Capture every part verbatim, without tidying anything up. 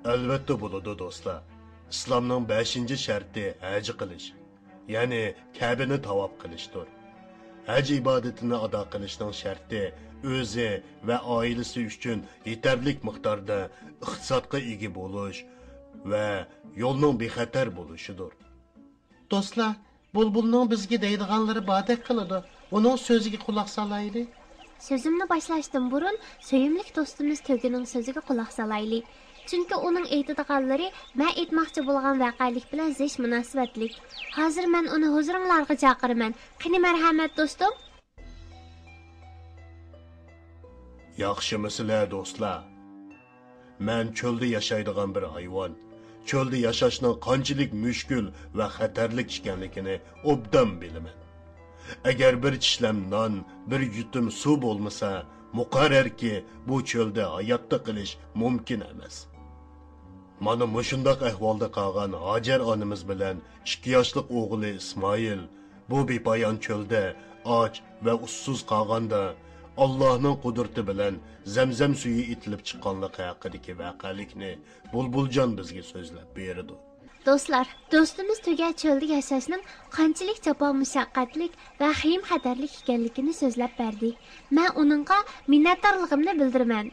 ئەلۋەتتە بولىدۇ، دوستلار. ئىسلامنىڭ بەشىنچى شەرتى ھەج قىلىش، يەنى كەبىنى تاۋاپ قىلىشتۇر. ھەج ئىبادىتىنى ئادا قىلىشنىڭ شەرتى ئۆزى ۋە ئائىلىسى ئۈچۈن يېتەرلىك مىقداردا ئىقتىسادقا ئىگە بولۇش ۋە يولنىڭ بىخەتەر بولۇشىدۇر. دوستلار، بۇلبۇلنىڭ بىزگە دەيدىغانلىرى باردەك قىلىدۇ. ئۇنىڭ سۆزىگە قۇلاق سالايلى. سۆزۈمنى باشلاشتىن بۇرۇن، سۆيۈملۈك دوستىمىز تۆگىنىڭ سۆزىگە قۇلاق سالايلى. چۈنكى ئۇنىڭ ئېيتىدىغانلىرى مەن ئېيتماقچى بولغان ۋەقەلىك بىلەن زىچ مۇناسىۋەتلىك. ھازىر مەن ئۇنى ھۇزۇرۇڭلارغا چاقىرىمەن. قېنى، مەرھەمەت، دوستۇم! ياخشىمۇسىلەر، دوستلار؟ مەن چۆلدە ياشايدىغان بىر ھايۋان. چۆلدە ياشاشنىڭ قانچىلىك مۈشكۈل ۋە خەتەرلىك ئىكەنلىكىنى ئوبدان بىلىمەن. ئەگەر بىر چىشلەم نان، بىر يۇتۇم سۇ بولمىسا، مۇقەررەركى، بۇ چۆلدە ھاياتتا قېلىش مۇمكىن ئەمەس. مانا مۇشۇنداق ئەھۋالدا قالغان ھاجەر ئانىمىز بىلەن ئىككى ياشلىق ئوغلى ئىسمائىل بۇ بىپايان چۆلدە ئاچ ۋە ئۇسسۇز قالغاندا، ئاللاھنىڭ قۇدرىتى بىلەن زەمزەم سۈيى ئېتىلىپ چىققانلىقى ھەققىدىكى ۋەقەلىكنى بۇلبۇلجان بىزگە سۆزلەپ بېرىدۇ. دوستلار، دوستىمىز تۆگە چۆلدە ياشاشنىڭ قانچىلىك جاپا مۇشەققەتلىك ۋە خېيىم خەتەرلىك ئىكەنلىكىنى سۆزلەپ بەردى. مەن ئۇنىڭغا مىننەتدارلىقىمنى بىلدۈرىمەن.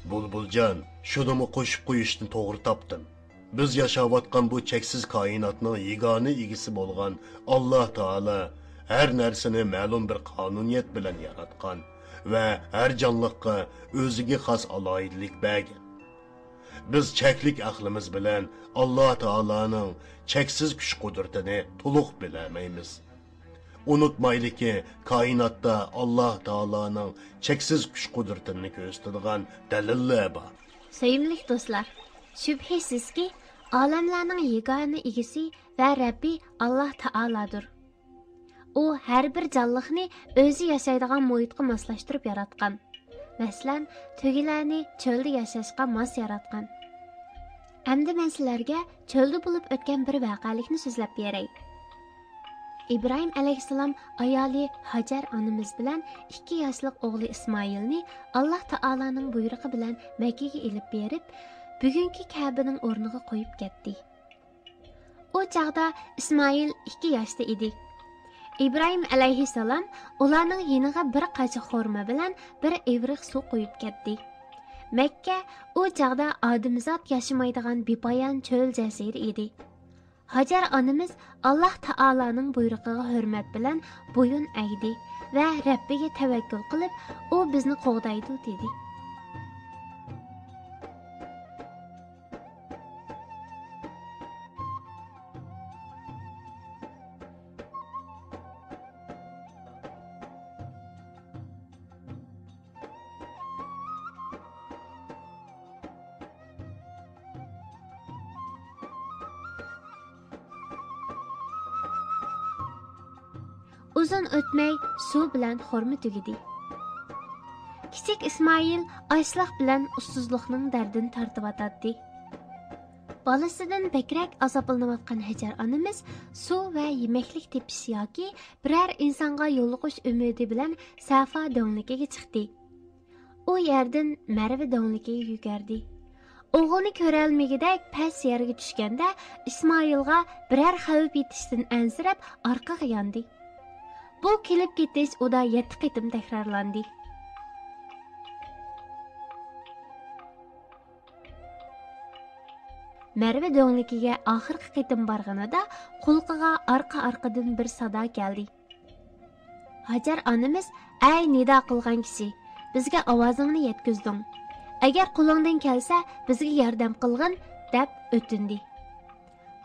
بۇلبۇلجان، شۇنىمۇ قوشۇپ قويۇشنى توغرا تاپتىم. بىز ياشاۋاتقان بۇ چەكسىز كائىناتنىڭ يېگانە ئىگىسى بولغان ئاللا تائالا ھەر نەرسىنى مەلۇم بىر قانۇنىيەت بىلەن ياراتقان ۋە ھەر جانلىققا ئۆزىگە خاس ئالاھىدىلىك بەرگەن. بىز چەكلىك ئەقلىمىز بىلەن ئاللا تائالانىڭ چەكسىز كۈچ-قۇدرىتىنى تولۇق بىلەلمەيمىز. ئۇنتۇمايلىكى، كائىناتتا ئاللا تائالانىڭ چەكسىز كۈچ-قۇدرىتىنى كۆرسىتىدىغان دەلىللەر بار. سۆيۈملۈك دوستلار، شۈبھىسىزكى، ئالەملەرنىڭ يېگانە ئىگىسى ۋە رەببى ئاللا تائالادۇر. ئۇ ھەر بىر جانلىقنى ئۆزى ياشايدىغان مۇھىتقا ماسلاشتۇرۇپ ياراتقان. مەسىلەن، تۆگىلەرنى چۆلدە ياشاشقا ماس ياراتقان. ئەمدى مەن سىلەرگە چۆلدە بولۇپ ئۆتكەن بىر ۋەقەلىكنى سۆزلەپ بېرەي. ئىبراھىم ئەلەيھىسسالام ئايالى ھاجەر ئانىمىز بىلەن ئىككى ياشلىق ئوغلى ئىسمائىلنى ئاللا تائالانىڭ بۇيرۇقى بىلەن مەككىگە ئېلىپ بېرىپ، بۈگۈنكى كەبىنىڭ ئورنىغا قويۇپ كەتتى. ئۇ چاغدا ئىسمائىل ئىككى ياشتا ئىدى. ئىبراھىم ئەلەيھىسسالام ئۇلارنىڭ يېنىغا بىر قاچا خورما بىلەن بىر ئىۋرىق سۇ قويۇپ كەتتى. مەككە ئۇ چاغدا ئادەمزات ياشىمايدىغان بىپايان چۆل جەزىرە ئىدى. ھاجەر ئانىمىز ئاللا تائالانىڭ بۇيرۇقىغا ھۆرمەت بىلەن بويۇن ئەگدى ۋە رەببىگە تەۋەككۈل قىلىپ، ئۇ بىزنى قوغدايدۇ، دېدى. ئۇزۇن ئۆتمەي سۇ بىلەن خورما تۈگىدى. كىچىك ئىسمائىل ئاچلىق بىلەن ئۇسسۇزلۇقنىڭ دەردىنى تارتىۋاتاتتى. بالىسىدىن بەكرەك ئازابلىنىۋاتقان ھەجەر ئانىمىز سۇ ۋە يېمەكلىك تېپىش ياكى بىرەر ئىنسانغا يولۇقۇش ئۈمىدى بىلەن سەفا دۆڭلۈكىگە چىقتى. ئۇ يەردىن مەرۋە دۆڭلۈكىگە يۈگۈردى. ئوغلىنى كۆرەلمىگۈدەك پەس يەرگە چۈشكەندە، ئىسمائىلغا بىرەر خەۋپ يېتىشتىن ئەنسىرەپ ئارقىغا ياندى. بۇ كېلىپ كېتىش ئۇدا يەتتە قېتىم تەكرارلاندى. مەرۋە دۆڭلۈكىگە ئاخىرقى قېتىم بارغىنىدا، قۇلىقىغا ئارقا-ئارقىدىن بىر سادا كەلدى. ھاجەر ئانىمىز، ئەي نىدا قىلغان كىشى، بىزگە ئاۋازىڭنى يەتكۈزدۈڭ. ئەگەر قولۇڭدىن كەلسە، بىزگە ياردەم قىلغىن، دەپ ئۆتۈندى.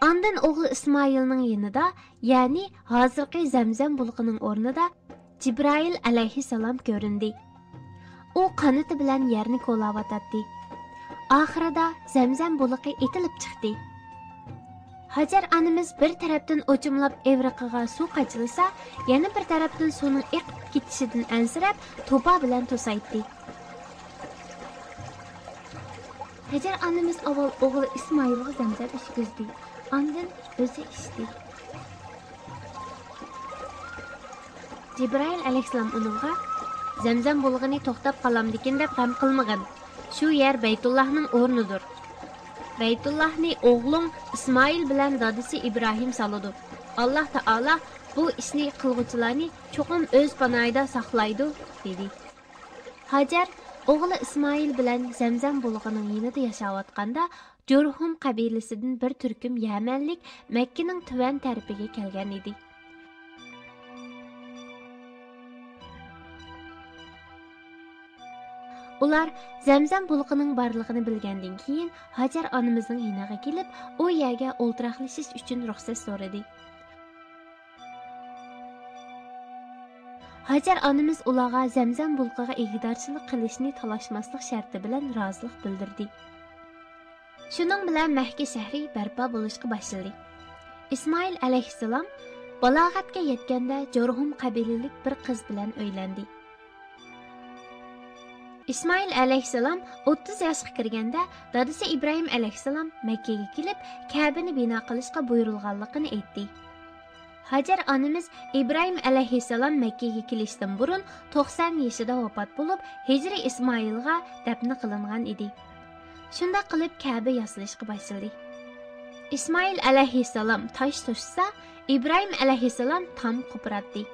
ئاندىن ئوغلى ئىسمائىلنىڭ يېنىدا، يەنى ھازىرقى زەمزەم بۇلىقىنىڭ ئورنىدا جىبرائىل ئەلەيھىسسالام كۆرۈندى. ئۇ قانىتى بىلەن يەرنى كولاۋاتاتتى. ئاخىرىدا زەمزەم بۇلىقى ئېتىلىپ چىقتى. ھاجەر ئانىمىز بىر تەرەپتىن ئوچۇملاپ ئىۋرىقىغا سۇ قاچىلىسا، يەنە بىر تەرەپتىن سۇنىڭ ئېقىپ كېتىشىدىن ئەنسىرەپ، توپا بىلەن توسايتتى. ھەجەر ئانىمىز ئاۋۋال ئوغلى ئىسمائىلغا زەمزەم ئىچكۈزدى، ئاندىن ئۆزى ئىچتى. جىبرائىل ئەلەيھىسسالام ئۇنىڭغا، زەمزەم بۇلىقىنى توختاپ قالامدىكىن دەپ غەم قىلمىغىن. شۇ يەر بەيتۇللاھنىڭ ئورنىدۇر. بەيتۇللاھنى ئوغلۇڭ ئىسمائىل بىلەن دادىسى ئىبراھىم سالىدۇ. ئاللاھ تائالا بۇ ئىشنى قىلغۇچىلارنى چوقۇم ئۆز پاناھىدا ساقلايدۇ، دېدى. ھاجەر ئوغلى ئىسمائىل بىلەن زەمزەم بۇلىقىنىڭ يېنىدا ياشاۋاتقاندا، جۇرھۇم قەبىلىسىدىن بىر تۈركۈم يەمەنلىك مەككىنىڭ تۆۋەن تەرىپىگە كەلگەن ئىدى. ئۇلار زەمزەم بۇلىقىنىڭ بارلىقىنى بىلگەندىن كېيىن، ھاجەر ئانىمىزنىڭ يېنىغا كېلىپ، ئۇ يەرگە ئولتۇراقلىشىش ئۈچۈن رۇخسەت سورىدى. ھاجەر ئانىمىز ئۇلارغا زەمزەم بۇلىقىغا ئىگىدارچىلىق قىلىشنى تالاشماسلىق شەرتى بىلەن رازىلىق بىلدۈردى. شۇنىڭ بىلەن مەككە شەھىرى بەرپا بولۇشقا باشلىدى. ئىسمائىل ئەلەيھىسسالام بالاغەتكە يەتكەندە، جۇرھۇم قەبىلىلىك بىر قىز بىلەن ئۆيلەندى. ئىسمائىل ئەلەيھىسسالام ئوتتۇز ياشقا كىرگەندە، دادىسى ئىبراھىم ئەلەيھىسسالام مەككىگە كېلىپ، كەبىنى بىنا قىلىشقا بۇيرۇلغانلىقىنى ئېيتتى. ھاجەر ئانىمىز ئىبراھىم ئەلەيھىسسالام مەككىگە كېلىشتىن بۇرۇن توقسان يېشىدا ۋاپات بولۇپ، ھىجرىي ئىسمائىلغا دەپنە قىلىنغان ئىدى. شۇنداق قىلىپ كەبە ياسىلىشقا باشلىدى. ئىسمائىل ئەلەيھىسسالام تاش توشۇسا، ئىبراھىم ئەلەيھىسسالام تام قوپۇراتتى.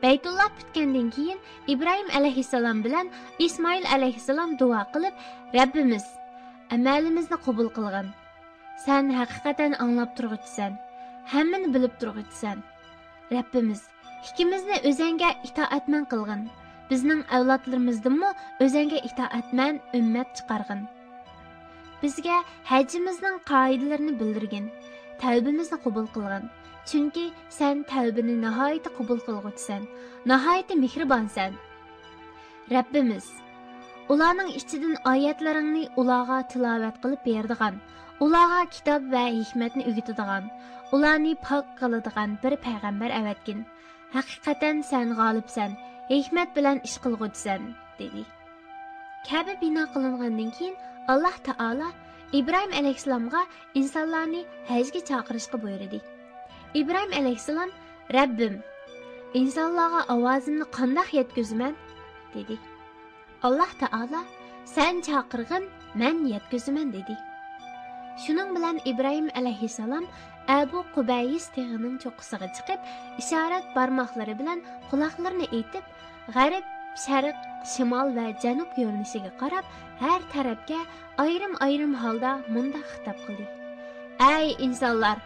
بەيتۇللا پۈتكەندىن كېيىن، ئىبراھىم ئەلەيھىسسالام بىلەن ئىسمائىل ئەلەيھىسسالام دۇئا قىلىپ، رەببىمىز، ئەمەلىمىزنى قوبۇل قىلغىن. سەن ھەقىقەتەن ئاڭلاپ تۇرغۇچىسەن، ھەممىنى بىلىپ تۇرغۇچىسەن. رەببىمىز، ئىككىمىزنى ئۆزەڭگە ئىتائەتمەن قىلغىن، بىزنىڭ ئەۋلادلىرىمىزدىنمۇ ئۆزەڭگە ئىتائەتمەن ئۈممەت چىقارغىن. بىزگە ھەجىمىزنىڭ قائىدىلىرىنى بىلدۈرگىن، تەۋبىمىزنى قوبۇل قىلغىن، چۈنكى سەن تەۋبىنى ناھايىتى قوبۇل قىلغۇچىسەن، ناھايىتى مېھرىبانسەن. رەببىمىز، ئۇلارنىڭ ئىچىدىن ئايەتلىرىڭنى ئۇلارغا تىلاۋەت قىلىپ بېرىدىغان، ئۇلارغا كىتاب ۋە ھېكمەتنى ئۆگىتىدىغان، ئۇلارنى پاك قىلىدىغان بىر پەيغەمبەر ئەۋەتكىن. ھەقىقەتەن سەن غالىبسەن، ھېكمەت بىلەن ئىش قىلغۇچىسەن، دېدى. كەبە بىنا قىلىنغاندىن كېيىن، ئاللاھ تائالا ئىبراھىم ئەلەيھىسسالامغا ئىنسانلارنى ھەجگە چاقىرىشقا بۇيرۇدى. ئىبراھىم ئەلەيھىسسالام، رەببىم، ئىنسانلارغا ئاۋازىمنى قانداق يەتكۈزىمەن؟ دېدى. ئاللاھ تائالا، سەن چاقىرغىن، مەن يەتكۈزىمەن، دېدى. شۇنىڭ بىلەن ئىبراھىم ئەلەيھىسسالام ئەبۇ قۇبەيس تېغىنىڭ چوققىسىغا چىقىپ، ئىشارەت بارماقلىرى بىلەن قۇلاقلىرىنى ئېتىپ، غەرب، شەرق، شىمال ۋە جەنۇب يۆنىلىشىگە قاراپ، ھەر تەرەپكە ئايرىم-ئايرىم ھالدا مۇنداق خىتاب قىلدى: ئەي ئىنسانلار!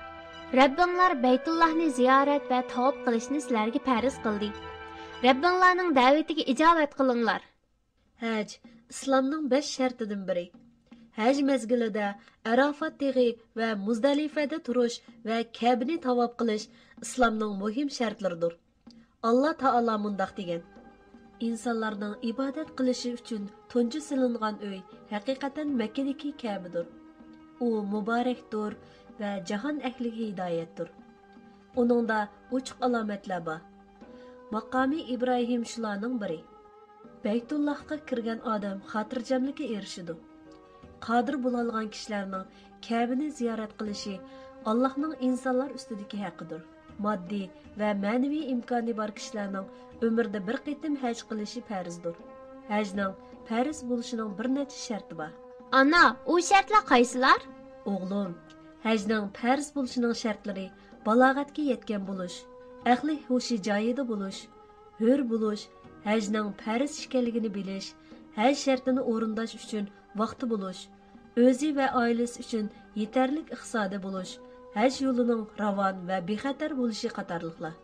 رەببىڭلار بەيتۇللاھنى زىيارەت ۋە تاۋاپ قىلىشنى سىلەرگە پەرز قىلدى. رەببىڭلارنىڭ دەۋىتىگە ئىجابەت قىلىڭلار. ھەج ئىسلامنىڭ بەش شەرتىدىن بىرى. ھەج مەزگىلىدە ئەرافات تېغى ۋە مۇزدەلىفەدە تۇرۇش ۋە كەبىنى تاۋاپ قىلىش ئىسلامنىڭ مۇھىم شەرتلىرىدۇر. ئاللا تائالا مۇنداق دېگەن: ئىنسانلارنىڭ ئىبادەت قىلىشى ئۈچۈن تۇنجى سېلىنغان ئۆي ھەقىقەتەن مەككىدىكى كەبىدۇر. ئۇ مۇبارەكتۇر ۋە جاھان ئەھلىگە ھىدايەتتۇر. ئۇنىڭدا ئوچۇق ئالامەتلەر بار. ماقامى ئىبراھىم شۇلارنىڭ بىرى. بەيتۇللاھقا كىرگەن ئادەم خاتىرجەملىككە ئېرىشىدۇ. قادىر بولالىغان كىشىلەرنىڭ كەبىنى زىيارەت قىلىشى ئاللاھنىڭ ئىنسانلار ئۈستىدىكى ھەققىدۇر. ماددىي ۋە مەنىۋى ئىمكانى بار كىشىلەرنىڭ ئۆمرىدە بىر قېتىم ھەج قىلىشى پەرزدۇر. ھەجنىڭ پەرز بولۇشىنىڭ بىر نەچچە شەرتى بار. ئانا، ئۇ شەرتلەر قايسىلار؟ ئوغلۇم، ھەجنىڭ پەرز بولۇشىنىڭ شەرتلىرى بالاغەتكە يەتكەن بولۇش، ئەقلى ھوشى جايىدا بولۇش، ھۆر بولۇش، ھەجنىڭ پەرز ئىكەنلىكىنى بىلىش، ھەج شەرتىنى ئورۇنداش ئۈچۈن ۋاقتى بولۇش، ئۆزى ۋە ئائىلىسى ئۈچۈن يېتەرلىك ئىقتىسادى بولۇش، ھەج يولىنىڭ راۋان ۋە بىخەتەر بولۇشى قاتارلىقلار.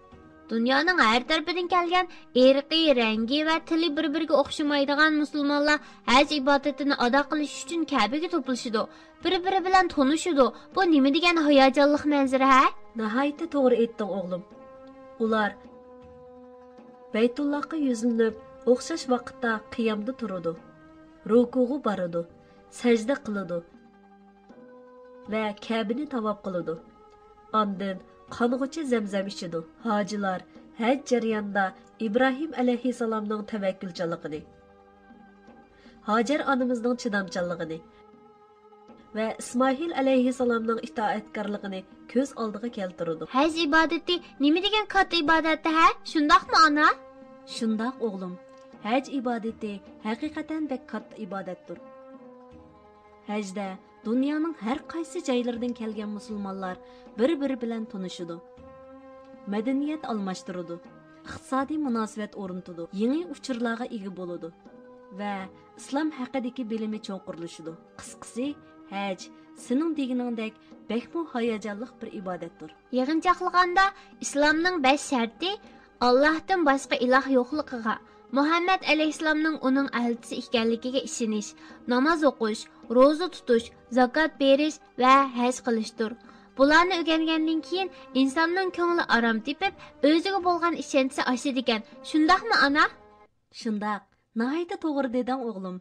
دۇنيانىڭ ھەر تەرىپىدىن كەلگەن ئىرقى، رەڭگى ۋە تىلى بىر-بىرىگە ئوخشىمايدىغان مۇسۇلمانلار ھەج ئىبادىتىنى ئادا قىلىش ئۈچۈن كەبىگە توپلىشىدۇ، بىر-بىرى بىلەن تونۇشىدۇ. بۇ نېمە دېگەن ھاياجانلىق مەنزىرە، ھە؟ ناھايىتى توغرا ئېيتتىڭ، ئوغلۇم. ئۇلار بەيتۇللاھقا يۈزلىنىپ، ئوخشاش ۋاقىتتا قىيامدا تۇرىدۇ، رۇكۇغا بارىدۇ، سەجدە قىلىدۇ ۋە كەبىنى تاۋاپ قىلىدۇ. ئاندىن قانغۇچى زەمزەم ئىچىدۇ. ھاجىلار ھەج جەريانىدا ئىبراھىم ئەلەيھىسسالامنىڭ تەۋەككۈلچانلىقىنى، ھاجەر ئانىمىزنىڭ چىدامچانلىقىنى ۋە ئىسمائىل ئەلەيھىسسالامنىڭ ئىتائەتكارلىقىنى كۆز ئالدىغا كەلتۈرىدۇ. ھەج ئىبادىتى نېمە دېگەن كاتتا ئىبادەتتە، ھە؟ شۇنداقمۇ، ئانا؟ شۇنداق، ئوغلۇم. ھەج ئىبادىتى ھەقىقەتەن بەك كاتتا ئىبادەتتۇر. ھەجدە دۇنيانىڭ ھەر قايسى جايلىرىدىن كەلگەن مۇسۇلمانلار بىر-بىرى بىلەن تونۇشىدۇ، مەدەنىيەت ئالماشتۇرىدۇ، ئىقتىسادىي مۇناسىۋەت ئورنىتىدۇ، يېڭى ئۇچۇرلارغا ئىگە بولىدۇ ۋە ئىسلام ھەققىدىكى بىلىمى چوڭقۇرلىشىدۇ. قىسقىسى، ھەج، سېنىڭ دېگىنىڭدەك، بەكمۇ ھاياجانلىق بىر ئىبادەتتۇر. يىغىنچاقلىغاندا، ئىسلامنىڭ بەش شەرتى، ئاللاھتىن باشقا ئىلاھ يوقلۇقىغا، مۇھەممەد ئەلەيھىسسالامنىڭ ئۇنىڭ ئەلچىسى ئىكەنلىكىگە ئىشىنىش، ناماز ئوقۇش، روزا تۇتۇش، زاكات بېرىش ۋە ھەج قىلىشتۇر. بۇلارنى ئۆگەنگەندىن كېيىن، ئىنساننىڭ كۆڭلى ئارام تېپىپ، ئۆزىگە بولغان ئىشەنچىسى ئاشىدىكەن. شۇنداقمۇ، ئانا؟ شۇنداق، ناھايىتى توغرا دېدىڭ، ئوغلۇم.